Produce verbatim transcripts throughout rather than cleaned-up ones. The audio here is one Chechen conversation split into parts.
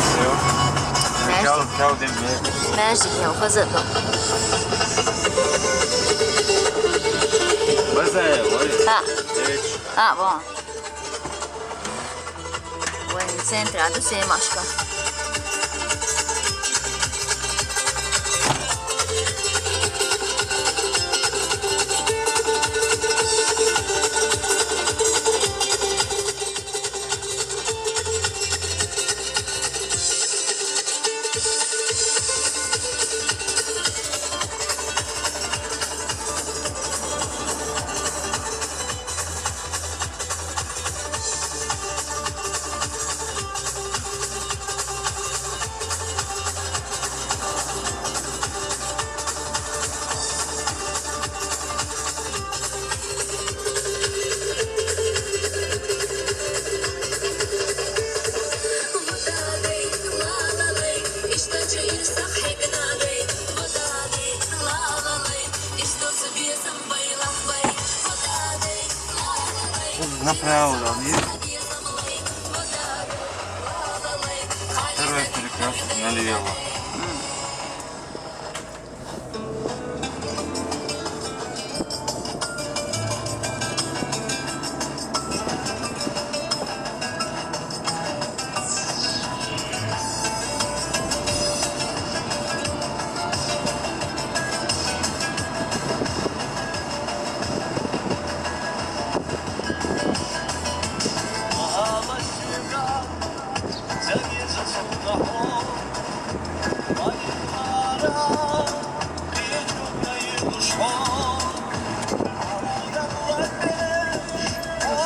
Всё. Мәрҗ. Кәл, кәл дим бе. Мәрҗ дим, хаза да. База, ой. А. Эч. А, во. Ой, центра, ду семашка. Направо, да, нет? Второй перекрёсток налево.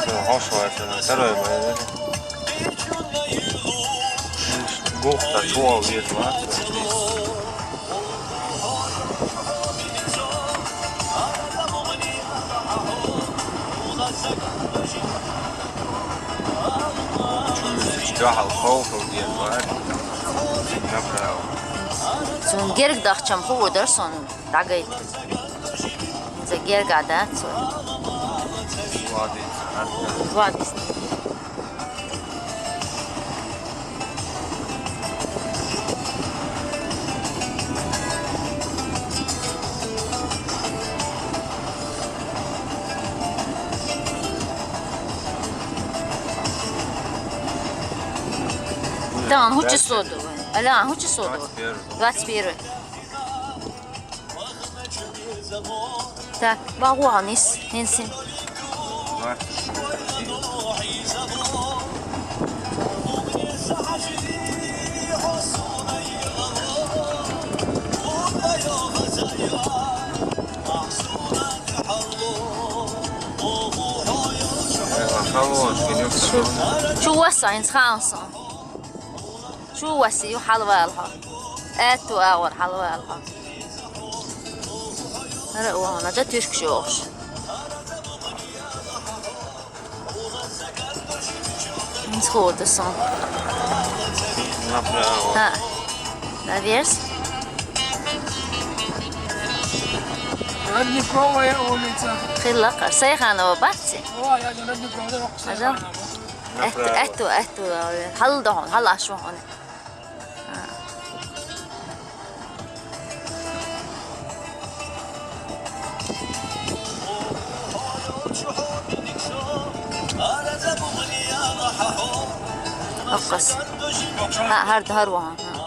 Всё, хорошо, это второй мой, да? Гух, да, гол, есть, да? Чё, чё, алкоголь, где, да? Направо. Цун герга дахчам ху водар сон дагайт. Ца герга да, цун. Ладно. Ладно. Тамам, хучи соду. Аля, хучи соду. Двадцать первый. Так, багу анис, хенсин. Чу васа ин ханса. Чу васа ю халвалха. Эту агъор халвалха. Ара уана да тюрк шош. Сходу сон. Направо. Ха. Наверс. Родниковая улица. Хилла къар. Сайханова баци. О, я Родниковая. Ажа. Эт, эт, эт, халда хон, хала шу хон. Акъас. Ха, гьар, гьар вагьан, гьа.